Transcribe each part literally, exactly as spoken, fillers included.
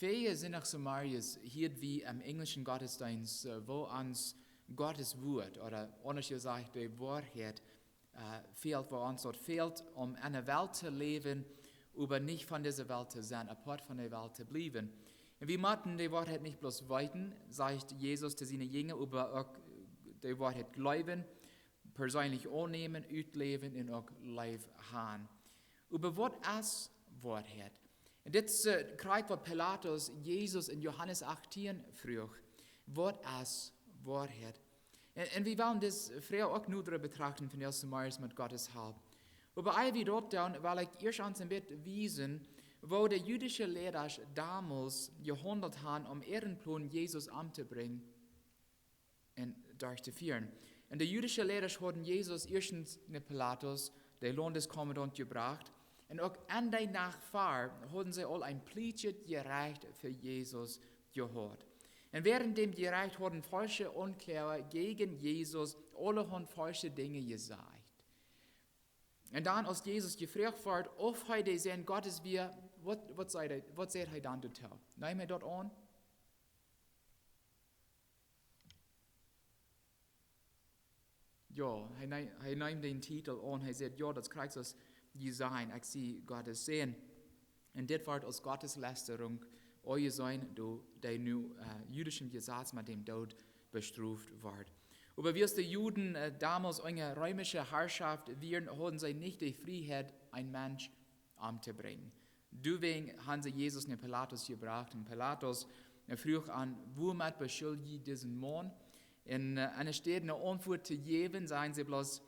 Väaje Sindach zemorjes hieed wie em enjlischen Gottesdeenst, äh, woo ons Gottes Wort, ooda aundasch jesajcht, de Woarheit, äh, fält, woo ons daut fält, om enne Welt to läwen, oba nich von dise Welt to sennen, apart von de Welt to bliewen. Un wie motten de Woarheit nich bloos weeten, sajcht Jesus to siene Jinja, oba uk de Woarheit jleewen, perseenlich aunnämen, utläwen un uk Leew han. Oba waut es Woarheit? Un dit es, äh, krakjt waut Pilatus Jesus en Johanes achtieen fruach. Waut es Woarheit? Un, un wie wellen dise Froag uk nu betrachten von ieescht Morjes met Gottes Help. Oba ea wie daut doonen, well ekj ieescht ons een bät wiesen, woo de jüdische Leida domols jehaundelt haben, om äaren Plon Jesus omtobrinjen un derchtofieren. Un de jüdische Leida hauden Jesus ieeschtens no Pilatus, de Laundeskommandaunt, jebrocht. Un uk aun dän Dach ver hauden see aul een plietjet Jerecht fa Jesus jehaut. Un wäarent däm Jerecht hauden faulsche Aunkloaga jäajen Jesus aulahaunt faulsche Dinja jesajcht. Un dan, aus Jesus jefroacht wort, auf hee de Sän Gottes wia, waut, waut säd hee, waut säd hee dan doatoo? Neem hee daut aun? Jo, hee neem, hee neem dän Titel aun, hee säd: "Jo, daut es Christus, jie sajen, ekj sie Gottes Sän." Un dit wort aus Gotteslästerunk aunjeseenen, doa dee nu, äh, jüdischem Jesaz met däm Doot bestroft wort. Oba wiels de Juden, äh, domols unja reemische Harschoft wieren, hauden see nich de Frieheit, een Mensch omtobrinjen. Doawäajen haben see Jesus no Pilatus jebrocht. Un Pilatus, äh, fruach an: "Wuamet beschuldj jie disen Maun?" Un, äh, enne Städ eene Auntwuat to jäwen, säden see bloos: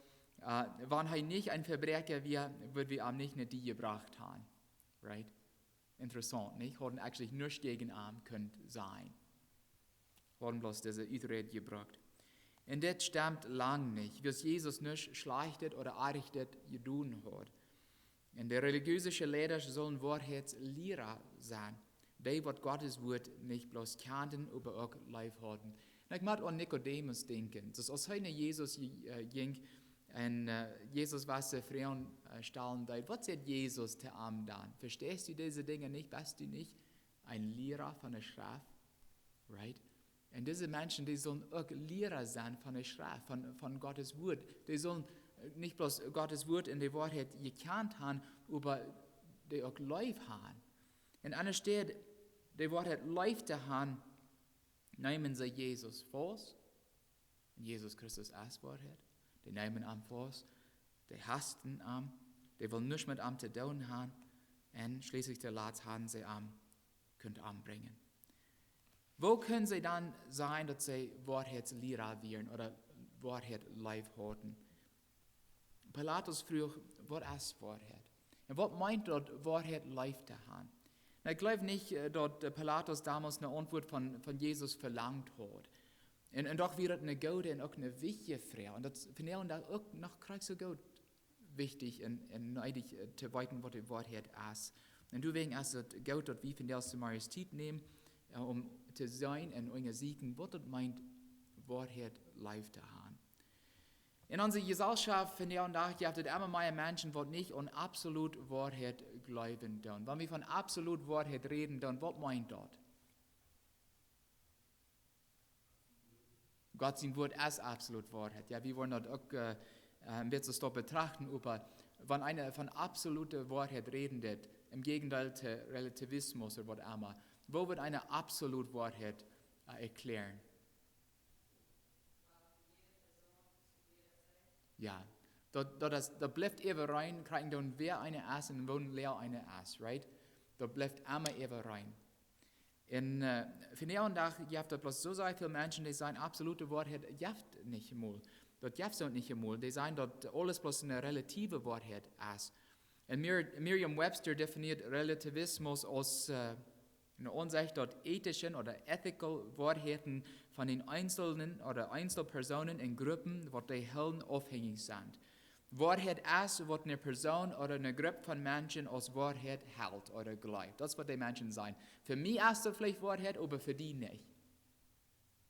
"Äh, wan hee nich een Vebräakja wia, wudden wie am nich no die jebrocht haben." Right? Interessaunt, nich? Hauden actually nuscht jäajen am kunt sajen. Hauden bloos dise Uträd jebrukt. Un dit stemt lang nich, wiels Jesus nuscht Schlajchtet ooda Oajchtet jedonen haud. Un de relijieesische Leida sullen Woarheitsliera sennen, dee waut Gottes Wort nich bloos kjanden, oba uk leef hauden. Un ekj mott aun Nikodemus denkjen. Daut aus hee no Jesus ji-, äh, jinkj un, äh, Jesus wia de Froag, äh, stalen deed: "Waut sajcht Jesus to am dan? Vesteist du dise Dinja nich? Best du nich een Liera von de Schreft?" Right? Un dise Menschen, dee sullen uk Liera sennen von de Schreft, von, von Gottes Wort. Dee sullen, äh, nich bloos Gottes Wort un de Woarheit jekjant haben, oba dee uk leef haben. Un enne Städ de Woarheit leef to haben, neemen see Jesus faust. Un Jesus Christus es Woarheit. Dee neemen am faust. Dee haussten am. Dee wullen nuscht met am to doonen haben. Un schlieslich toolatst haben see am kunt ombrinjen. Woo kunnen see dan sajen, daut see Woarheitsliera wieren ooda Woarheit leef hauden? Pilatus fruach: "Waut es Woarheit? Un waut meent daut, Woarheit leef to haben?" Un ekj jleew nich, äh, daut, äh, Pilatus domols eene Auntwuat von, von Jesus velangt haud. Un, un doch wia daut eene goode un uk eene wichtje Froag. Un daut es vondoag uk noch krakjt soo goot wichtich un, un needich, äh, to weeten, waut de Woarheit es. Un doawäajen es et goot, daut wie vondoag zemorjes Tiet nämen, äh, om to seenen un unjasieekjen, waut daut meent, Woarheit leef to haben. En onse Jeselschoft vondoag jeft et emma mea Menschen, waut nich aun absolute Woarheit jleewen doonen. Wan wie von absolute Woarheit räden, dan waut meent daut? Gott sien Wort es absolute Woarheit. Jo, wie wellen daut uk, äh, äh, een bät soo betrachten, oba wan eena von absolute Woarheit räden deit, em Jäajendeel to Relativismus ooda waut emma, woo woat eena absolute Woarheit, äh, erkjläaren? Jo, daut, daut es, daut blift äwareen, krakjt dan wäa eena es un woo leew eena es, right? Daut blift emma äwareen. Un, äh, vondoag dän Dach jeft daut bloos soo sea väl Menschen, dee sajen, absolute Woarheit jeft nich mol. Daut jeft soo nich mol. Dee sajen, daut aules bloos eene relative Woarheit es. Un Mer-, Merriam-Webster definieet Relativismus aus, äh, eene Aunsecht, daut ethische ooda ethical Woarheiten von dän Eenzelnen ooda Eenzelpersonen un Gruppen, waut dee hoolen, aufhenjich sent. Woarheit es, waut eene Persoon ooda eene Grupp von Menschen aus Woarheit helt ooda jleeft. Daut es, waut dee Menschen sajen. Fa mie es daut veleicht Woarheit, oba fa die nich.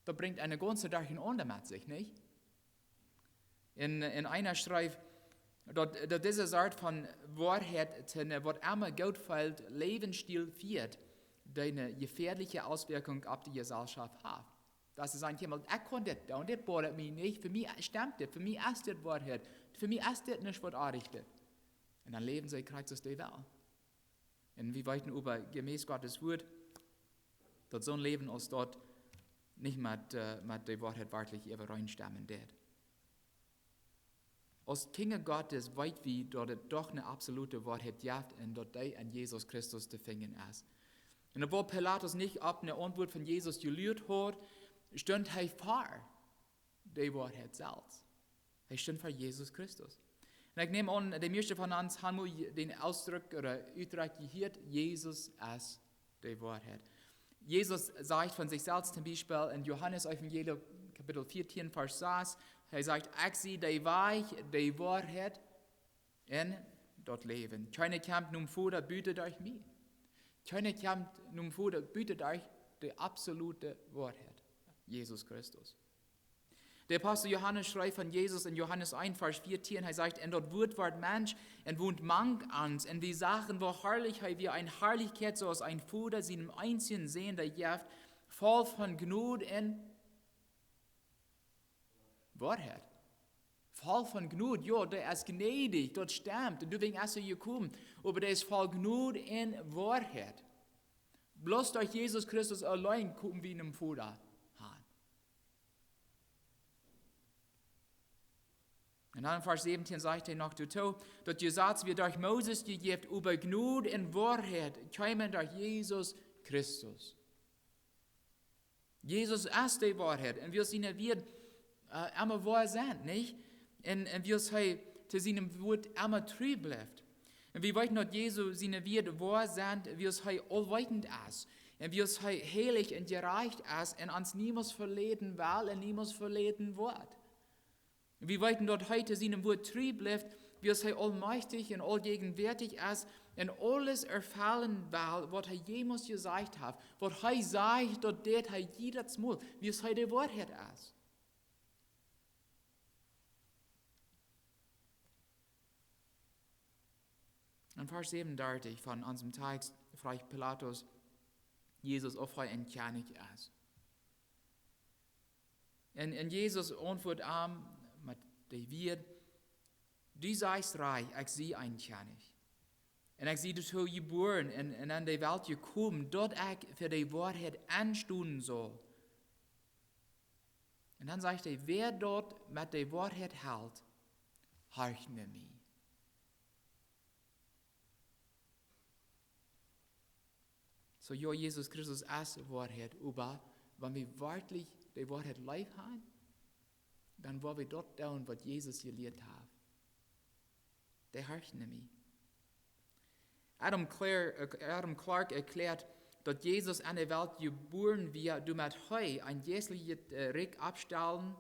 Daut brinjt eene gaunze Derchenaunda met sikj, nich? Un, un eena schrift, daut, daut dise Sort von Woarheit to eene, waut emma goot fält, Läwensstiel fieet, dee ne jefäadliche Auswirkunk opp de Jeselschoft haft. Daut see sajen: "Kjikj mol, ekj kaun dit doonen, dit bodat mie nich, fa mie stemt dit, fa mie es dit Woarheit, fa mie es dit nich waut oajch dit." Un dan läwen see krakjt soo aus dee wellen. Un wie weeten oba jemäss Gottes Wort, daut soon Läwen aus daut nich met, äh, met de Woarheit werkjlich äwareenstemmen deit. Aus Kjinja Gottes weet wie, daut et doch ne absolute Woarheit jeft un daut dee en Jesus Christus to finjen es. Un obwohl Pilatus nich opp ne Auntwuat von Jesus jeluat haud, stunt hee fa de Woarheit selfst. Hee stunt fa Jesus Christus. Un ekj näm aun, de mieeschte von ons haben mol dän Ausdruck ooda Utdruck jehieet: "Jesus es de Woarheit." Jesus sajcht von sikj selfst toom Biespel en Johanes Evangelium Kapitel vieetieen, Varsch sas, hee sajcht: "Ekj sie de Wajch, de Woarheit un daut Läwen. Kjeena kjemt nom Voda buta derch mie." Kjeena kjemt nom Voda buta derch de absolute Woarheit, Jesus Christus. De Apostel Johanes schrift von Jesus en Johanes eent, Varsch vieetieen, hee sajcht: "Un daut Wort wort Mensch un wond mank ons, un wie sagen, woo harlich hee wia, eene Harlichkjeit, soo aus een Voda sienen eensjen Sän dee jeft, voll von Jnod un Woarheit." Voll von Jnod, jo, dee es jnädich, daut stemt, un doawäajen es hee jekomen, oba dee es voll Jnod un Woarheit. Bloos derch Jesus Christus auleen kome wie nom Voda han. Un dan en Varsch säwentieen sajcht hee noch doatoo: "Daut Jesaz wort derch Moses jejäft, oba Jnod un Woarheit kjeemen derch Jesus Christus." Jesus es de Woarheit, un wie sennen Wieed, äh, emma woa sent, nich? Un, un wie hee to sienem Wort emma tru blift. Un wie weeten, daut Jesus siene Wieed woa sent, wie hee aulweetend es. Un wie hee heilich un jerajcht es un ons niemols veläden well un niemols veläden woat. Wie weeten, daut hee to sienem Wort tru blift, wiels hee aulmajchtich un auljäajenwäatich es un aules erfellen well, waut hee jemols jesajcht haft. Waut hee sajcht, daut deit hee jiedet Mol, wiels hee de Woarheit es. En Varsch säwenundartich von onsem Tekst fruach Pilatus Jesus, auf hee een Kjennich es. Un, un Jesus auntwuat am met de Wieed: "Du sajchst rajcht, ekj sie een Kjennich. Un ekj sie doatoo jebuaren un, un en de Welt jekomen, daut ekj fa de Woarheit enstonen saul." Un dan sajcht hee: "Wäa daut met de Woarheit helt, horcht no mie." Soo, jo, Jesus Christus es Woarheit, oba wan wie werkjlich de Woarheit leef han, dan woa wie daut doonen, waut Jesus jelieet haft. Dee horcht no mie. Adam Clarke, äh, Adam Clarke erkjläat, daut Jesus en de Welt jebuaren wia, doamet hee een jeistlichet, äh, Rikj oppstalen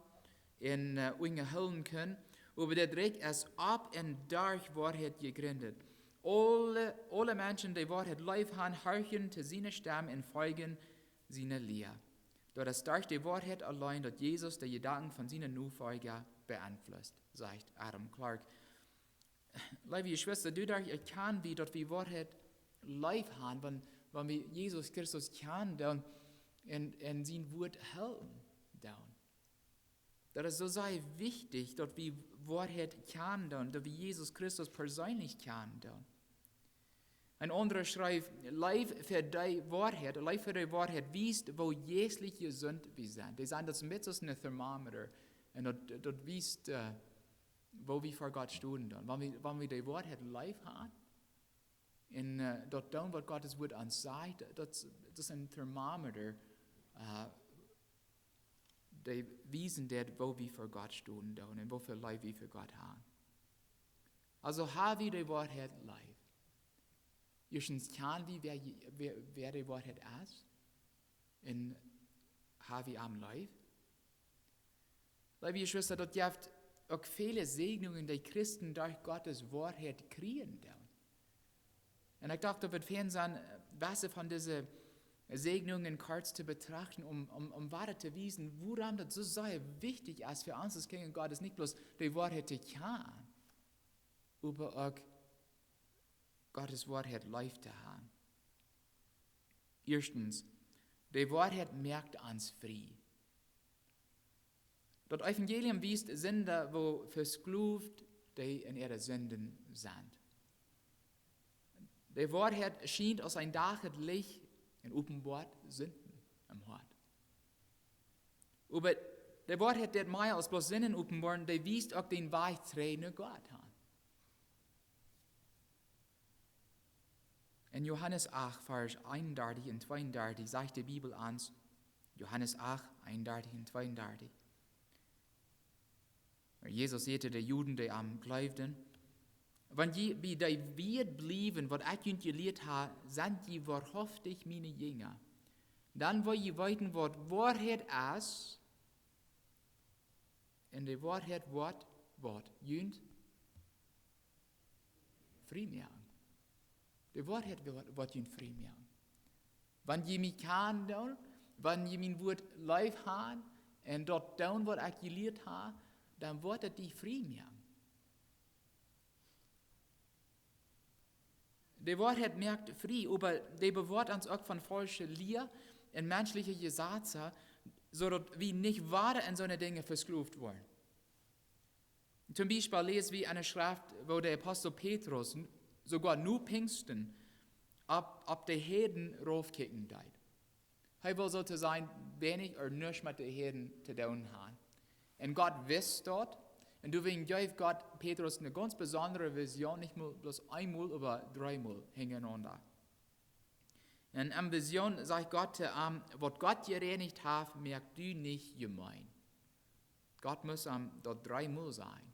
un, äh, unjahoolen kunn, oba daut Rikj es opp un derch Woarheit jejrint. Aule, aule Menschen, dee Woarheit leef han, horchen to siene Stemm un foljen siene Lia. Daut es derch de Woarheit auleen, daut Jesus de Jedanken von siene Nofolja beeinflusst, sajcht Adam Clarke. Leewe Jeschwista, doaderch erkjan wie, daut wie Woarheit leef han, wan, wan wie Jesus Christus kjanen doonen un, un sien Wort hoolen doonen. Daut es soo sea wichtich, daut wie Woarheit kjanen doonen, daut wie Jesus Christus perseenlich kjanen doonen. Een aundra schrift: "Leef fa de Woarheit, Leef fa de Woarheit wiest, woo jeistlich jesunt wie sent." Dee sajen, daut es een bät aus een Thermometer. Un daut, daut wiest, äh, woo wie ver Gott stonen doonen. Wan wie, wan wie de Woarheit leef han, un, äh, daut doonen, waut Gott sien Wort ons sajcht, daut, daut es een Thermometer, äh, dee wiesen deit, woo wie ver Gott stonen doonen un woo väl Leew wie fa Gott han. Aulsoo, ha wie de Woarheit leef? Ieeschtens, kjan wie, wäa, wäa, wäa de Woarheit es? Un ha wie am leef? Leewe Jeschwista, daut jeft uk väle Säajnungen, dee Christen derch Gott sien Wort kjrieen doonen. Un ekj docht, daut wudd fein sennen, äh, waut von dise Säajnungen kort to betrachten, om, om, om wieda to wiesen, wuarom daut soo sea wichtich es fa ons aus Kjinja Gottes, nich bloos de Woarheit to kjanen, oba uk Gott sien Wort leef to han. Ieeschtens, de Woarheit moakt ons frie. Daut Evangelium wiest Sinda, woo vesklowt dee en äare Sinden sent. De Woarheit schient aus een Dach daut Licht un openboat Sinden em Hoat. Oba de Woarheit deit mea aus bloos Sinden openboaren, dee wiest uk dän Wajch trigj no Gott aun. In Johanes acht, Varsch eenundartich un tweeundartich sajcht de Bibel ons, Johanes acht, eenundartich un tweeundartich. Oba Jesus säd to de Juden, dee aun am jleewden: Wan jie bie dee Wieed bliewen, waut ekj junt jelieet hab, sent jie woarhauftich miene Jinja. Dan woa jie weeten, waut Woarheit es, un de Woarheit woat, woat junt frie moaken. De Woarheit woat, woat junt frie moaken. Wan jie mie kjanen doonen, wan jie mien Wuat leef haben un daut doonen, waut ekj jelieet hab, dan woat daut die frie moaken. De Woarheit moakt frie, oba dee bewoat ons uk von faulsche Lia un menschliche Jesazen, soo daut wie nich wada en soone Dinja vesklowt woaren. Toom Biespel läs wie enne Schreft, woo de Apostel Petrus n-, soogoa no Pinjsten opp, opp de Heiden raufkjikjen deed. Hee wull, soo to sajen, weinich ooda nuscht met de Heiden to doonen haben. Un Gott wist daut. Un doawäajen jeef Gott Petrus eene gaunz besondre Vision, nich mol bloos eemol, oba dreemol hinjarenaunda. Un enne Vision sajcht Gott to am: Waut Gott jereinicht haft, moak du nich jemeen. Gott must am daut dreemol sajen.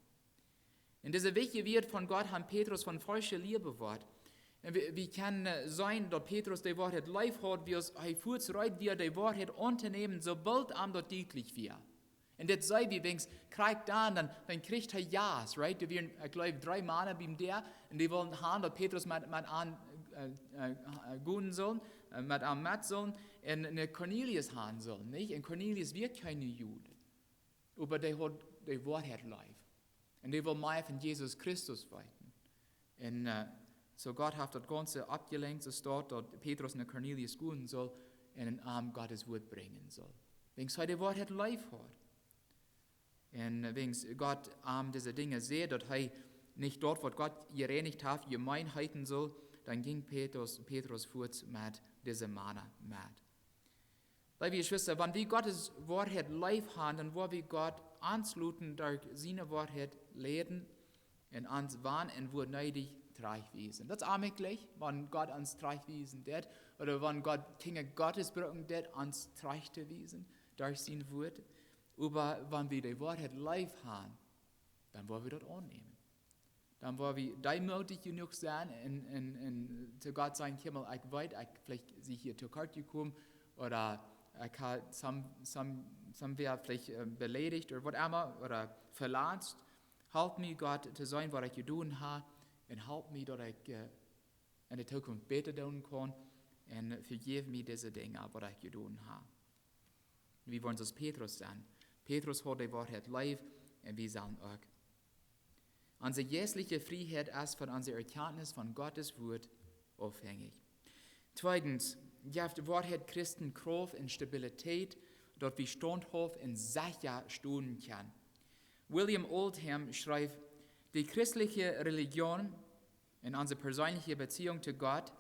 Un dise wichtje Wieed von Gott haben Petrus von faulsche Lia bewoat. Un wie, wie kjennen, äh, seenen, daut Petrus de Woarheit leef haud, wiels hee fuaz reed wia, de Woarheit auntonämen, soo boolt am daut dietlich wia. Un dit see wie, wiels krakjt dan, dan, dan kjrieech hee Jast, right? Doa wieren, ekj jleew, dree Mana biem Däa, un dee wullen haben, daut Petrus met, met an, äh, äh, äh, gonen sull, äh, met an met sull, un, un Kornelius haben sull, nich? Un Kornelius wia kjeen Jud. Oba dee haud de Woarheit leef. Un dee wull mea von Jesus Christus weeten. Un, äh, soo Gott haft daut Gaunze aufjelenkt, soo steit daut Petrus no Kornelius gonen sull un am Gott sien Wuat brinjen sull. Wiels hee de Woarheit leef haud. Un, äh, wiels Gott am dise Dinja säd, daut hee nich daut, waut Gott jereinicht haft, jemeen heeten sull, dan jinkj Petrus, Petrus fuaz met dise Mana met. Leewe Jeschwista, wan wie Gott siene Woarheit leef haben, dan woa wie Gott ons loten derch siene Woarheit leiden un ons wan un wua needich trajchtwiesen. Daut es aunmäajlich, wan Gott ons trajchtwiesen deit, ooda wan Gott Dinja Gottes brucken deit, ons trajcht to wiesen derch sien Wuat. Oba wan wie de Woarheit leef haben, dan woa wie daut aunnämen. Dan woa wie deemootich jenuach sennen un, un, un to Gott sajen: Himmel, ekj weet, ekj veleicht sie hia to kort jekomen, ooda ekj hab some, some, somewhere veleicht, äh, beleidicht ooda whatever, ooda veletzt. Halp mie, Gott, to seenen, waut ekj jedonen hab, un halp mie, daut ekj, äh, enne Zukunft bäta doonen kaun, un vejeff mie dise Dinja, waut ekj jedonen hab. Wie woaren soo aus Petrus sennen. Petrus haud de Woarheit leef un wie sellen uk. Onse jeistliche Frieheit es von onse Erkenntnis von Gott sien Wuat aufhenjich. Tweedens, jeft Woarheit Christen Krauft un Stabilität, daut wie staunthauft un secha stonen kjennen. William Oldham schrift: De christliche Religion un onse persönliche Beziehung to Gott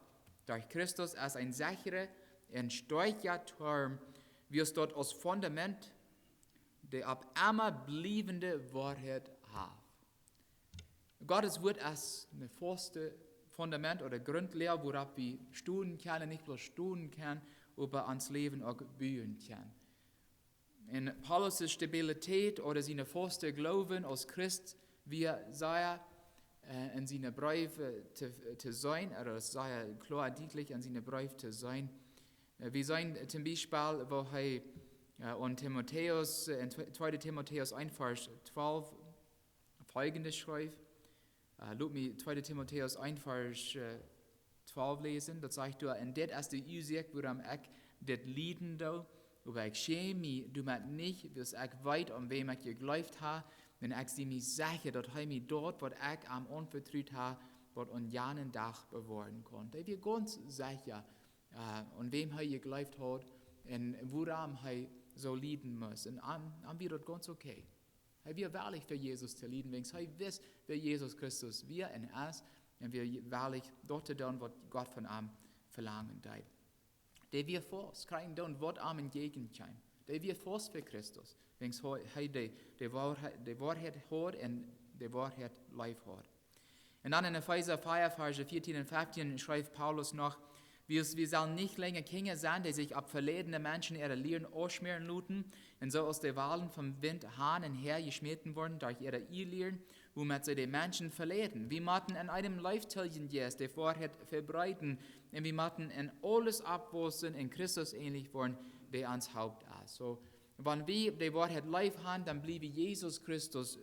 derch Christus es een sechra un stoakja Toom, wiels daut aus Fundament de opp emma bliewende Woarheit haft. Gott sien Wuat es een faustet Fundament ooda Grundlage, woaropp wie stonen kjennen, nich bloos stonen kjennen, oba ons Läwen uk buen kjennen. Un Paulus siene Stabilität ooda sien fausta Gloowen aus Christ wia sea, äh, en siene Breew to, to seenen, ooda daut es sea kloa dietlich en siene Breew to seenen. Äh, wie seenen toom Biespel, woo hee, äh, aun Timotäus, äh, en twe-, tweede Timotäus eent Varsch twalf foljendet schrift. Äh, lot mie tweede Timotäus eent Varsch, äh, twalf läsen. Daut sajcht doa: Un dit es de Uasoak, wuarom ekj dit lieden doo. Oba ekj schäm mie doamet nich, wiels ekj weet, aun wäm ekj jejleeft hab. Un ekj sie mie secha, daut hee mie daut, waut ekj am aunvetrut hab, bat aun janen Dach bewoaren kaun. Dee wia gaunz secha, äh, aun wäm hee jejleeft haud un wuarom hee soo lieden must. Un am, am wia daut gaunz okay. Hee wia wellich fa Jesus to lieden, wiels hee wist, wäa Jesus Christus wia un es, un wia wellich daut to doonen, waut Gott von am velangen deed. Dee wia faust, kjrieejen doonen, waut am entjäajen kjeem. Dee wia faust fa Christus, wiels hee, hee dee, dee Woarheit, dee Woarheit haud un dee Woarheit leef haud. Un dan en Efeesa vea, Varsch vieetieen un feftieen schreef Paulus noch: Wiels wie sellen nich lenja Kjinja sennen, dee sikj opp veleidende Menschen äare Lieren aufschmäaren loten, un soo aus de Walen vom Wint han un häa jeschmäten woaren derch äare Lieren, wuamet see de Menschen veleiden. Wie motten en eenem leeftooljen Jeist de Woarheit vebreeden, un wie motten en aules oppwaussen un Christus änlich woaren, dee ons Haupt es. Soo, wan wie de Woarheit leef han, dan bliew wie Jesus Christus,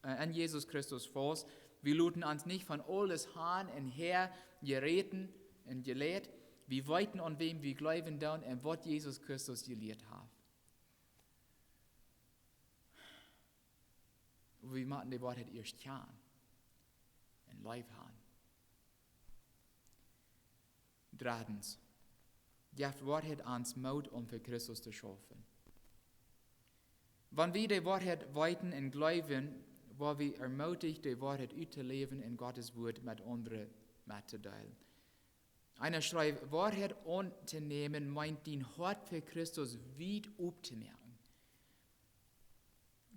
äh, en Jesus Christus faust. Wie loten ons nich von aules han un häa jeräten un jeleit. Wie weeten, aun wäm wie jleewen doonen un waut Jesus Christus jelieet haft. Wie motten de Woarheit ieescht kjanen un leef han. Drettens, jeft Woarheit ons Moot, om fa Christus to schaufen. Wan wie de Woarheit weeten un jleewen, woa wie ermootijcht, de Woarheit uttoläwen un Gott sien Wuat met aundre mettodeelen. Eena schreef: Woarheit auntonämen meent, dien Hoat fa Christus wiet optomoaken.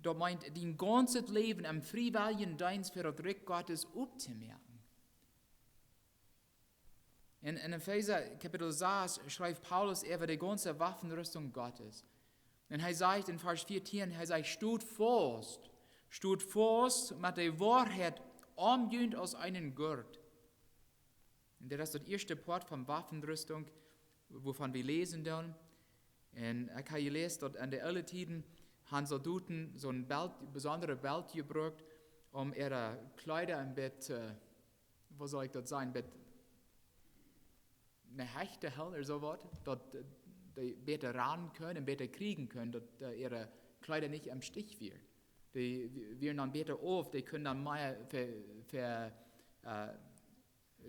Daut meent, dien gaunzet Läwen em friewelljen Deenst fa daut Rikj Gottes optomoaken. En, en Efeesa Kapitel sas schreef Paulus äwa de gaunze Waffenrüstung Gottes. Un hee sajcht en Varsch vieetieen, hee sajcht: Stot faust, stot faust met de Woarheit om junt aus eenen Gurt. Un daut es daut ieeschte Poat von Waffenrüstung, wuavon wie läsen doonen. Un ekj hab jeläst, daut en de oole Tieden han Soldoten soon Belt, besondret Belt jebrukt, om äare Kjleeda een bät, äh, woo saul ekj daut sajen, een bät ne Hecht to hoolen ooda soo waut, daut, äh, dee bäta rannen kunnen un bäta kjrieen kunnen, daut, äh, äare Kjleeda nich em Stich wieren. Dee wi-, wieren dan bäta auf, dee kunnen dan mea ver-, ver-, äh,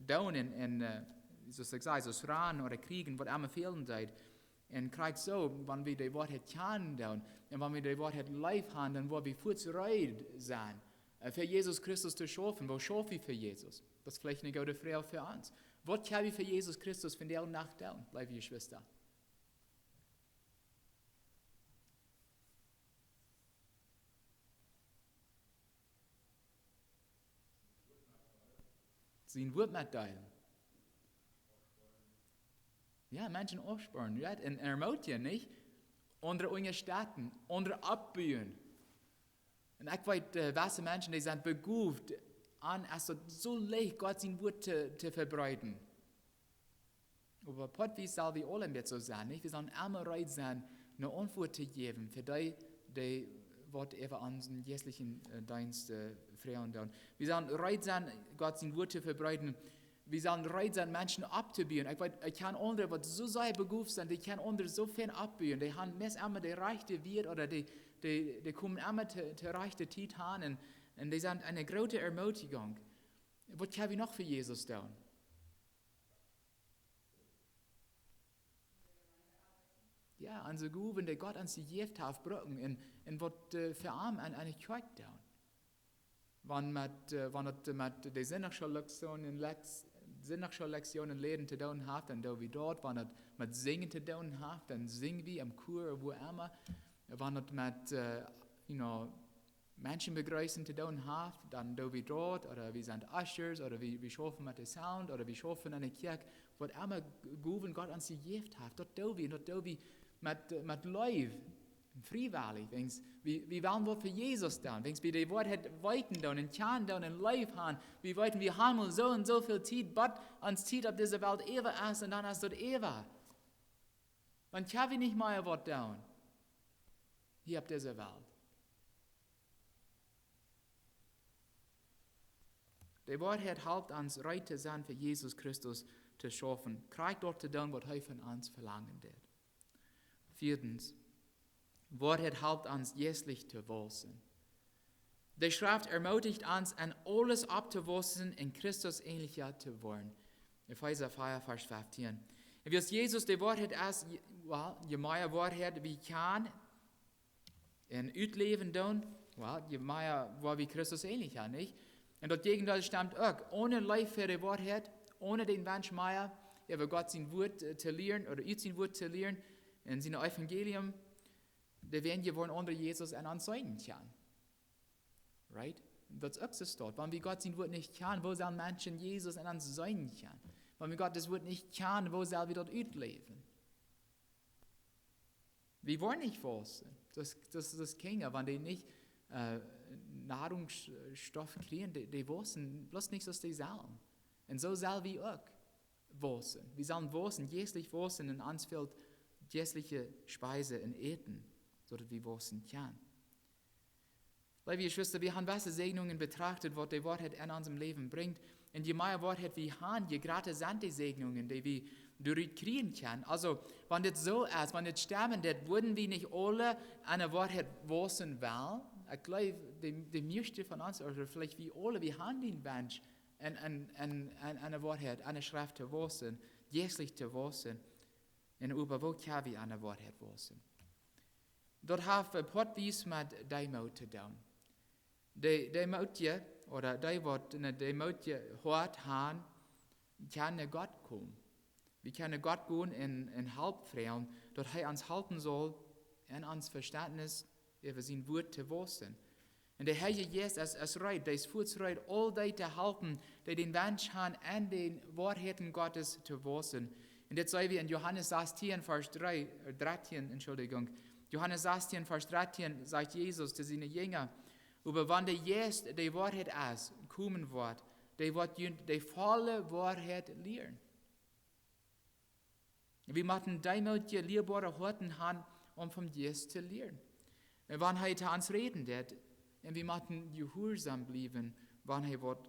doonen un, äh, soo aus ekj säd, soo aus rannen ooda kjrieen, waut emma fälen deed. Un krakjt soo, wan wie de Woarheit kjanen doonen un wan wie de Woarheit leef han, dan woa wie fuaz reed sennen, äh, fa Jesus Christus to schaufen. Woo schauf wie fa Jesus? Daut es veleicht eene goode Froag fa ons. Waut kjenn wie fa Jesus Christus vondoag doonen, leewe Jeschwista? Sien Wuat metdeelen. Jo, Menschen oppsporen, jo, un ermootjen, nich? Aundre unjastetten, aundre oppbuen. Un ekj weet, äh, waut fa Menschen, dee sent begoft, un es daut soo leicht, Gott sien Wuat to, to vebreeden. Oba poatwies sell wie aule een bät soo sennen, nich? Wie sellen emma reed sennen, ne Auntwuat to jäwen fa dee, dee waut äwa onsen jeistlichen, äh, Deenst, äh, froagen doonen. Wie sellen reed sennen, Gott sien Wuat to vebreeden. Wie sellen reed sennen, Menschen opptobuen. Ekj weet, ekj kjenn aundre, waut soo sea begoft sent, dee kjennen aundre soo fein oppbuen. Dee han meist emma de rajchte Wieed ooda dee, dee, dee komen emma to, to rajchte Tiet aun un, un dee sent eene groote Ermootjunk. Waut kjenn wie noch fa Jesus doonen? Jo, onse Gowen, dee Gott ons jejäft haft, brucken un, un waut, äh, fa am aun, aun de Kjoakj doonen. Wan met, äh, wan daut met de Sindachschoollektionen, Lek-, Sindachschoollektionen lieren to doonen haft, dan doo wie daut. Wan daut met sinjen to doonen haft, dan sinj wie em Chor, wua emma. Wan daut met, äh, you know, Menschen bejreessen to doonen haft, dan doo wie daut, ooda wie sent Ushers, ooda wie, wie schaufen met de Sound, ooda wie schaufen aun de Kjoakj, waut emma Gowen Gott ons jejäft haft, daut doo wie, un daut doo wie met, met Leew, friewellich, wiels wie, wie wellen waut fa Jesus doonen, wiels wie de Woarheit weeten doonen un kjanen doonen un leef han, wie weeten, wie han mau soo un soo väl Tiet, bat onse Tiet opp dise Welt äwa es, un dan es daut äwa. Dan kjenn wie nich mea waut doonen hia opp dise Welt. De Woarheit halpt ons reed to sennen, fa Jesus Christus to schaufen, krakjt daut to doonen, waut hee von ons velangen deed. Vieedens, Woarheit halpt ons jeistlich to waussen. De Schreft ermutigt ons, en aules opptowaussen un Christus änelja to woaren. Efeesa vea, Varsch feftieen. Wiels Jesus de Woarheit es, je, well, je mea Woarheit wie kjanen un utläwen doonen, well, je mea woa wie Christus änlich, jo nich? Un daut Jäajendeel stemt uk. Onen Leew fa de Woarheit, onen dän Wensch mea äwa Gott sien Wuat, äh, to lieren, ooda ut sien Wuat to lieren, un sien Evangelium, de weinja woaren aundre Jesus en ons seenen kjennen. Right? Daut es uk soo. Wan wie Gott sien Wuat nich kjanen, woo sellen Menschen Jesus en ons seenen kjennen? Wan wie Gott sien Wuat nich kjanen, woo sell wie daut utläwen? Wie woaren nich wausen. Daut, daut, daut Kjinja, wan dee nich, äh, Nahrungsstoff kjrieen, dee, dee wausen bloos nich soo aus dee sellen. Un soo sell wie uk wausen. Wie sellen wausen, jeistlich wausen, un ons fält jeistliche Speise un Äten, soo daut wie wausen kjennen. Leewe Jeschwista, wie haben waut fa Säajnungen betrachtet, waut de Woarheit en onsem Läwen brinjt. Un je mea Woarheit wie haben, je jrata sent de Säajnungen, dee wie doaderch kjrieen kjennen. Aulsoo, wan dit soo es, wan dit stemmen deit, wudden wie nich aule aun de Woarheit wausen wellen? Ekj jleew, de, de mieeschte von ons, ooda veleicht wie aule, wie haben dän Wensch, aun, aun, aun, aun, aun de Woarheit, aun de Schreft to wausen, jeistlich to wausen. Un äwa woo kjenn wie aun de Woarheit wausen? Daut haft, äh, poatwies met Deemoot to doonen. De, Deemootje, ooda dee waut een Deemootje Hoat haben, kjennen no Gott komen. Wie kjennen no Gott gonen un, un Help froagen, daut hee ons halpen saul en ons Vestentnis äwa sien Wuat to wausen. Un de Heilje Jeist es, es reed, dee es fuaz reed, aul dee to halpen, dee dän Wensch haben, aun de Woarheiten Gottes to wausen. Un dit seenen wie en Johanes sastieen, Varsch dree, äh, dartieen, Entschuldigung. Johanes sastieen, Varsch dartieen, sajcht Jesus to siene Jinja: "Oba wan de Jeist, de Woarheit es, komen woat, dee woat junt de volle Woarheit lieren." Wie motten deemootje, lieebare Hoaten haben, om vom Jeist to lieren. Un wan hee to ons räden deit, un wie motten jehuarsom bliewen, wan hee woat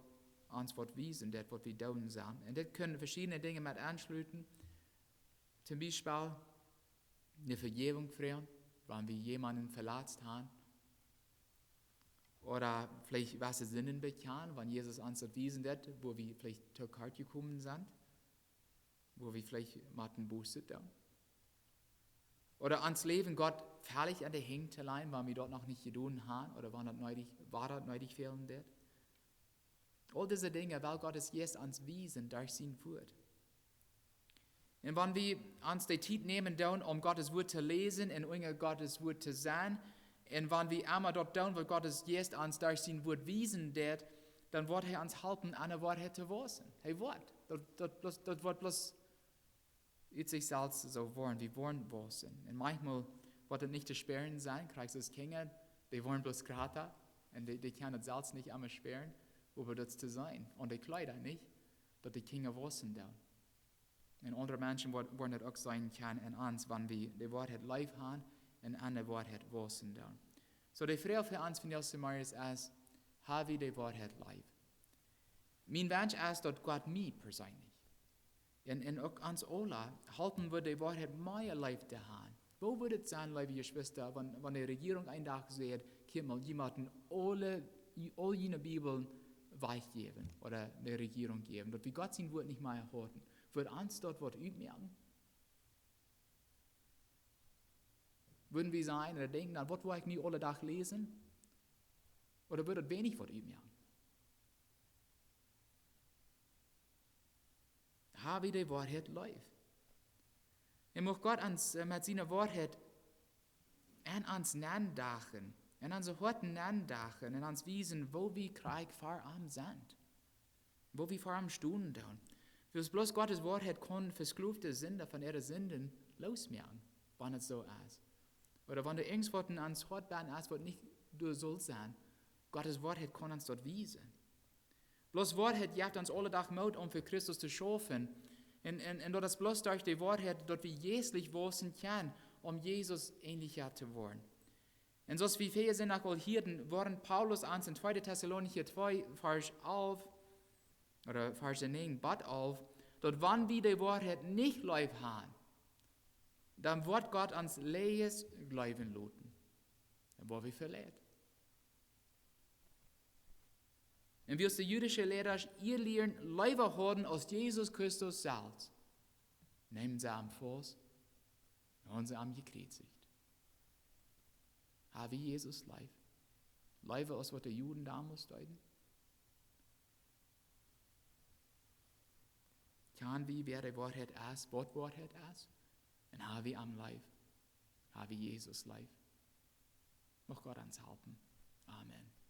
ons waut wiesen deit, waut wie doonen sellen. Un dit kjennen veschiedne Dinja met enschluten. Toom Biespel de Vejäwunk froagen, wan wie jemaunden veletzt haben. Ooda veleicht waut Sinden bekjanen, wan Jesus ons daut wiesen deit, wua wie veleicht too kort jekomen sent, wua wie veleicht motten Buße doonen. Ooda ons Läwen Gott völlich aun de Henj to lajen, wan wie daut noch nich jedonen haben, ooda wan daut needich, wan daut needich fälen deit. Aul dise Dinja well Gott sien Jeist ons wiesen derch sien Wuat. Un wan wie ons de Tiet nämen doonen, om Gott sien Wuat to läsen un unja Gott sien Wuat to sennen, un wan wie emma daut doonen, waut Gott sien Jeist ons derch sien Wuat wiesen deit, dan woat hee ons halpen, aun de Woarheit to wausen. Hee woat. Daut, daut bloos, daut woat bloos ut sikj selfst soo woaren, wie woaren wausen. Un maunchmol woat et nich to spieren sennen, kjrichst du Kjinja, dee woaren bloos jrata, un dee, dee kjennen et selfst nich emma spieren, oba daut to seenen, aun de Kjleeda, nich? Daut de Kjinja wausen doonen. Un aundre Menschen woa-, woaren daut uk seenen kjennen en ons, wan wie de Woarheit leef haben un aun de Woarheit wausen doonen. Soo, de Froag fa ons vondoag zemorjes es: Hab wie de Woarheit leef? Mien Wensch es, daut Gott mie perseenlich un, un uk ons aula halpen wudd, de Woarheit mea leef to haben. Woo wudd et sennen, leewe Jeschwista, wan, wan de Rejierunk een Dach sajcht: "Kjikj mol, jie motten aule, aul june Bibeln wajchjäwen ooda de Rejierunk jäwen, daut wie Gott sien Wuat nich mea haben"? Wudd ons daut waut utmoaken? Wudden wie sennen ooda denkjen: "Na, waut woa ekj nu aule Dach läsen?" Ooda wudd daut weinich waut utmoaken? Hab wie de Woarheit leef? Un mucht Gott ons, äh, met siene Woarheit en ons nendachen, en onse Hoaten nendachen, un ons wiesen, woo wie krakjt ver am sent, woo wie ver am stonen doonen. Wiels bloos Gott sien Woarheit kaun vesklowde Sinda von äare Sinden loosmoaken, wan et soo es. Ooda wan doa irjentwaut en ons Hoat bennen es, waut nich doa saul sennen, Gott sien Woarheit kaun ons daut wiesen. Bloos Woarheit jeft ons aule Dach Moot, om fa Christus to schaufen. Un, un, un daut es bloos derch de Woarheit, daut wie jeistlich wausen kjennen, om Jesus änelja to woaren. Un soo aus wie väajen Sindach aul hieeden, woat Paulus ons en tweede Tessalonicha twee, Varsch alf, ooda Varsch näajen bat alf, daut wan wie de Woarheit nich leef haben, dan woat Gott ons Läajes jleewen loten. Dan woa wie veleit. Un wiels de jüdische Leida äa Lieren leewa hauden aus Jesus Christus selfst, Neemen see am faust un hauden see am jekjriezicht. Ha wie Jesus leef? Leewa aus waut de Juden donmols deeden? Kjan wie, wäa de Woarheit es, waut Woarheit es? Un ha wie am leef? Ha wie Jesus leef? Mucht Gott ons halpen. Amen.